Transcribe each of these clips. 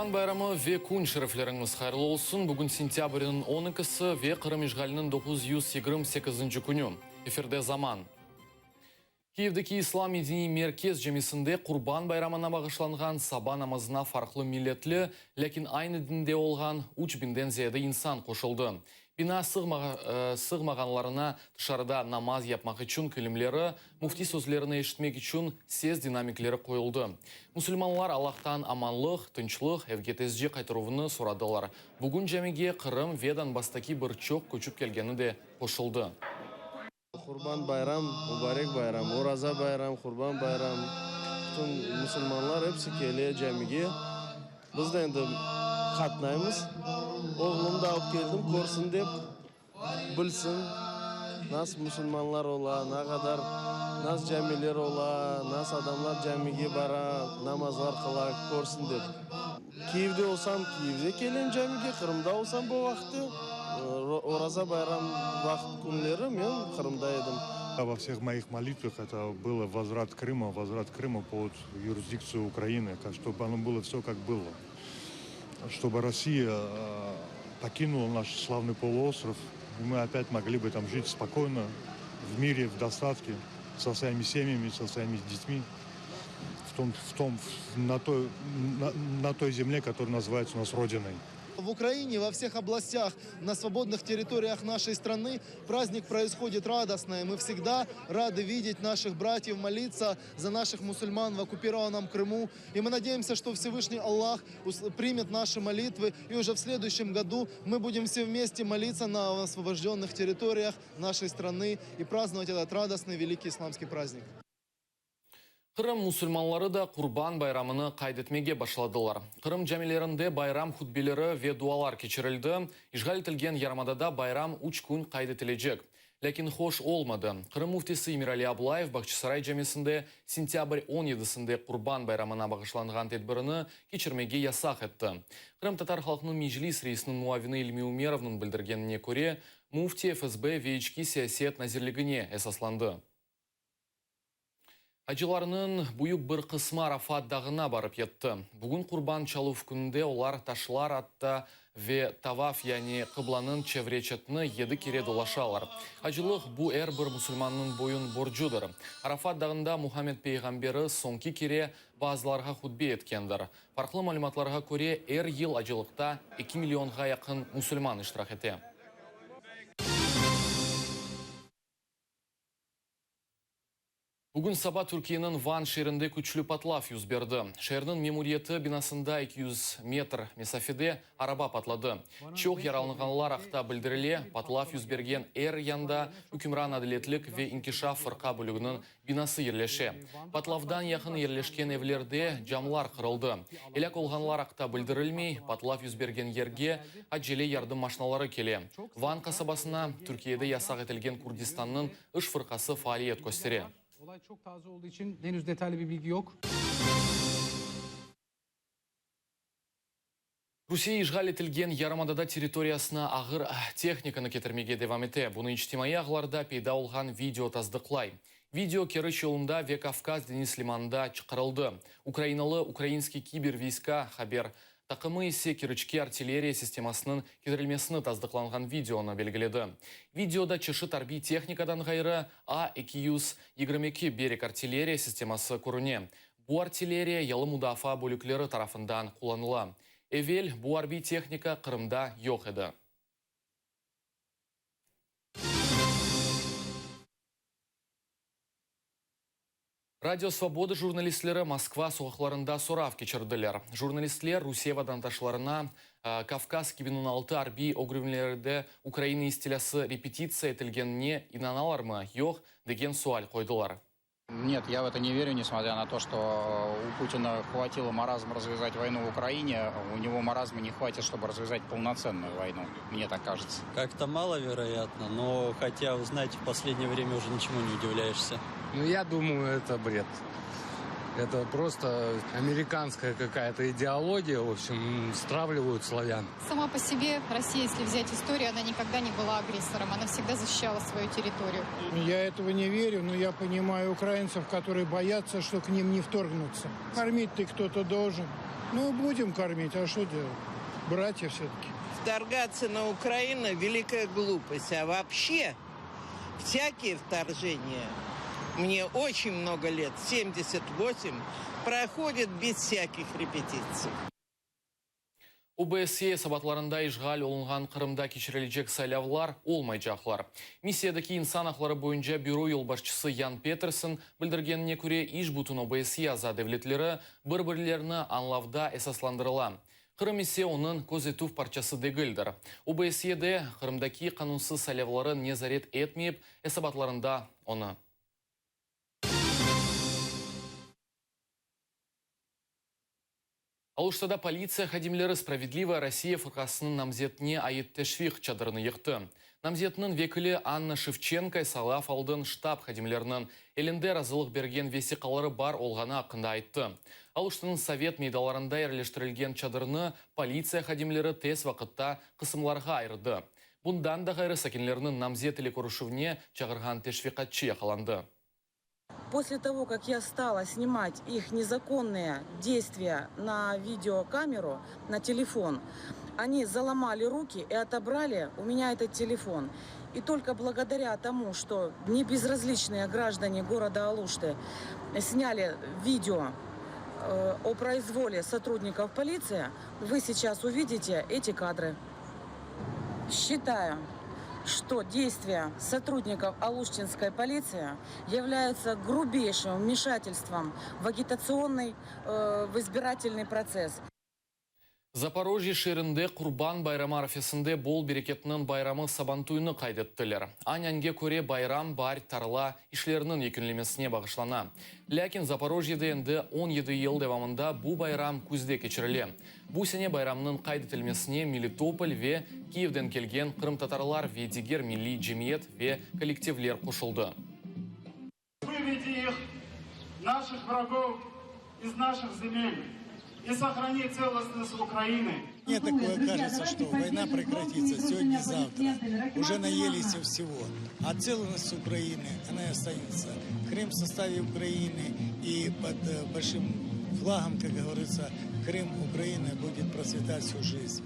Qurban bayramı ve kün şerifleriñiz hayırlı olsun! Bugün sentâbrniñ on ekisi ve Qırım işğaliniñ 928-nci künü. Efirde Zaman. Kiyevdeki İslam medeniy merkez camisinde Qurban bayramına bağışlanğan saba namazına farqlı milletli, lâkin aynı dinde olğan üç biñden ziyade insan qoşuldı. Bina sığmağanlarına tışarıda namaz yapmaq içün kilimleri, müfti sözlerini eşitmek içün ses dinamikleri qoyuldı. Musulmanlar Allahtan amanlıq, tınçlıq, evge tezce qaytaruvını soradılar. Bugün camige Qırım ve Donbasstaki bir çoq köçip kelgeni de qoşuldı. Qurban bayram, mubarek bayram, Oraza bayram, Qurban bayram, bütün musulmanlar episi kele camige. Biz de endi qatnaymız. Oğlumnı da alıp keldim, körsin dep, bilsin, nasıl musulmanlar ola, ne qadar, nasıl camiler ola, nasıl adamlar camige bara, namazlar qıla, körsin dep. Kiyevde olsam, Kiyevde kelem camige, Qırımda olsam bu vaqıtte, Oraza bayram vaqıt künleri men Qırımda edim. Во всех моих молитвах это было возврат Крыма, возврат Крыма под юрисдикцию Украины, чтобы оно было все как было. Чтобы Россия покинула наш славный полуостров, и мы опять могли бы там жить спокойно, в мире, в достатке, со своими семьями, со своими детьми в том, в том, на той, на, на той земле, которая называется у нас Родиной. В Украине, во всех областях, на свободных территориях нашей страны праздник происходит радостно. И мы всегда рады видеть наших братьев, молиться за наших мусульман в оккупированном Крыму. И мы надеемся, что Всевышний Аллах примет наши молитвы. И уже в следующем году мы будем все вместе молиться на освобожденных территориях нашей страны и праздновать этот радостный великий исламский праздник. Qırım musulmanları da Qurban bayramını qayd etmege başladılar. Qırım camilerinde bayram hutbeleri ve dualar keçirildi. İşğal etilgen yarımadada bayram üç kün qayd etilecek. Lâkin hoş olmadı. Qırım müftisi Emirali Ablayev Bağçasaray camisinde sentâbr on yedisinde Qurban bayramına bağışlanğan tedbirini keçirmege yasaq etti. Qırımtatar halqınıñ Meclis reisiniñ muavini İlmi Umerovnıñ bildirgenine köre, müfti FSB ve İçki siyaset nazirligine esaslandı. Acılarnıñ büyük bir qısmı Arafat dağına barıp yetti. Bugün qurban çaluv kününde olar taşlar atta ve tavaf, yani qıblanıñ çevre çetini yedi kere dolaşalar. Acılıq, bu er bir musulmannıñ boyun borcudır. Arafat dağında Muhammed peyğamberi soñki kere bazılarğa hutbe etkendir. Farqlı malümatlarğa köre, er yıl acılıqta eki millionğa yaqın musulman iştirak ete. Bugün saba Türkiyeniñ Van şeerinde küçlü patlav yüz berdi. Şeerniñ memuriyeti binasında 200 metr mesafede araba patladı. Çoq yaralanğanlar aqta bildirile, patlav yüz bergen er yanda ükümran Adaletlik ve inkişaf fırqa bölüginiñ binası yerleşe. Patlavdan yaqın yerleşken evlerde camlar qırıldı. Elâk olğanlar aqta bildirilmey, patlav yüz bergen yerge acele yardım maşinaları kele. Van qasabasına Türkiyede yasaq etilgen Kurdistannıñ İş fırqası faaliyet köstere. Olay çoq taze olduğu içün henüz detaylı bir bilgi yoq. Rusiye işğal etilgen yarımadada territoriyasına ağır tehnikanı ketirmege devam ete. Bunı içtimaiy ağlarda peyda olğan video tasdıqlay. Video Keriç yolunda ve Kavkaz deñiz limanında çıqarıldı. Ukrainalı Ukrainskiy kiber viyska haber taqımı ise Keriçke artilleriya sistemasınıñ ketirilmesini tasdıqlanğan videonı belgiledi. Videoda çeşit arbiy tehnikadan ğayrı, A 222 Berek artilleriya sisteması körüne. Bu artilleriya yalı mudafaa bölükleri tarafından qullanıla. Evel bu arbiy tehnika Qırımda yoq edi. Radio Svoboda jurnalistleri Moskva soqaqlarında sorav keçirdiler. Jurnalistler Rusiye vatandaşlarına Kavkaz 2016 arbiy ögrünleride Ukraina istilâsı repetitsiya etilgenine inanalarmı, yoq, degen sual qoydılar. Net, ya v eto ne verю, nesmotrâ na to, çto u Putina hvatilo marazma razvязать voynu v Ukraine, u nego marazma ne hvatit, çtoby razvязать polnotsennuyu voynu, mne tak kažetsâ. Как-то маловероятно, но хотя, вы знаете, в последнее время уже ничему не удивляешься. Ну, я думаю, это бред. Это просто американская какая-то идеология, в общем, стравливают славян. Сама по себе Россия, если взять историю, она никогда не была агрессором, она всегда защищала свою территорию. Я этого не верю, но я понимаю украинцев, которые боятся, что к ним не вторгнутся. Кормить-то кто-то должен. Ну, будем кормить, а что делать? Братья все-таки. Вторгаться на Украину – великая глупость. А вообще, всякие вторжения, мне очень много лет, 78, проходят без всяких репетиций. OBSE esabatlarında işğal olunğan Qırımda keçirilecek saylavlar olmaycaqlar. Missiyadaki insan aqları boyunca büro yolbaşçısı Yan Petersen bildirgenine köre, iş bütün OBSE aza devletleri bir-birlerini añlavda esaslandırıla. Qırım ise onıñ közetüv parçası degildir. OBSE de Qırımdaki qanunsız saylavları nezaret etmeyip, esabatlarında onı. Aluştada politsiya hadimleri Spravedlivaya Rossiya fırqasınıñ namzetine ait teşviq çadırını yıqtı. Namzetniñ vekili Anna Şevçenko saylav aldın ştab hadimleriniñ elinde razılıq bergen vesiqaları bar olğanı aqqında ayttı. Aluştanıñ Sovet meydalarında yerleştirilgen çadırnı politsiya hadimleri tez vaqıtta qısımlarğa ayırdı. Bundan da ğayrı sakinlerniñ namzet ile körüşüvine çağırğan teşviqatçı yaqalandı. После того, как я стала снимать их незаконные действия на видеокамеру, на телефон, они заломали руки и отобрали у меня этот телефон. И только благодаря тому, что небезразличные граждане города Алушты сняли видео э, о произволе сотрудников полиции, вы сейчас увидите эти кадры. Считаю, что действия сотрудников Алуштинской полиции являются грубейшим вмешательством в агитационный, э, в избирательный процесс. Zaporojye şeerinde Qurban bayramı arfesinde bol bereketniñ bayramı Sabantuynı qayd ettiler. Anange köre bayram baar tarla işleriniñ yekünlemesine bağışlana. Lâkin Zaporojyede endi 17 yıl devamında bu bayram küzde keçirile. Bu sene bayramnıñ qayd etilmesine Melitopol ve Kiyevden kelgen qırımtatarlar ve diger milliy cemiyet ve kollektivler qoşuldı. Выведи их, наших врагов, из наших земель и сохрани целостность Украины. Мне такое кажется, что война прекратится сегодня-завтра. Уже наелись всего. А целостность Украины, она и останется. Крым в составе Украины и под э, большим флагом, как говорится, Крым, Украина будет процветать всю жизнь.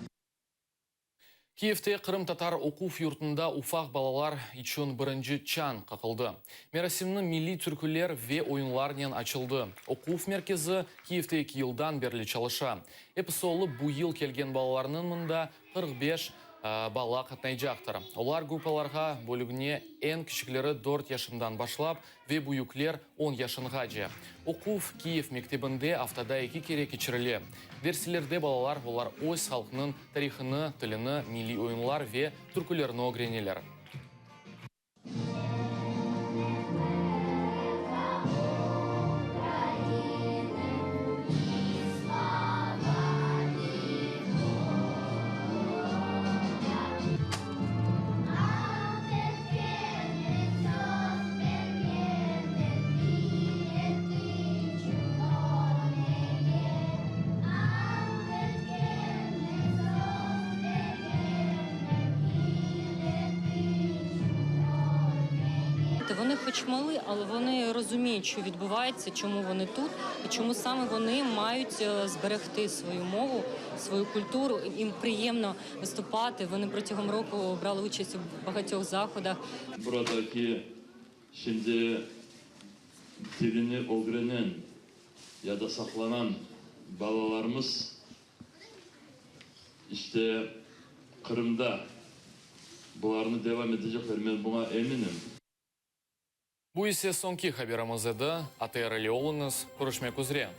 Kiyevde qırımtatar oquv yurtunda ufaq balalar içün birinci çañ qaqıldı. Merasimni milliy türküler ve oyunlarnen açıldı. Oquv merkezi Kiyevde eki yıldan berli çalışa. Episi olıp bu yıl kelgen balalarnıñ mında 45 bala qatnaycaqtır. Olar gruppalarğa bölügne, eñ kiçikleri dört yaşından başlap ve büyükler on yaşınğace. Oquv Kiyev mektebinde aftada eki kere keçirile. Derslerde balalar olar öz halqınıñ tarihını, tilini, milliy oyunlar ve türkülerni ögreneler. Вони хоч мали, але вони розуміють, що відбувається, чому вони тут і чому саме вони мають е, зберегти свою мову, свою культуру. Їм приємно виступати. Вони протягом року брали участь у багатьох заходах. Buradaki şimdi tilini ögrenen ya da saqlanan balalarımız işte Qırımda bularnı devam etecekler, men buña eminim. Bu ise soñki haberimiz edi. ATR ile oluñız, körüşmek üzre.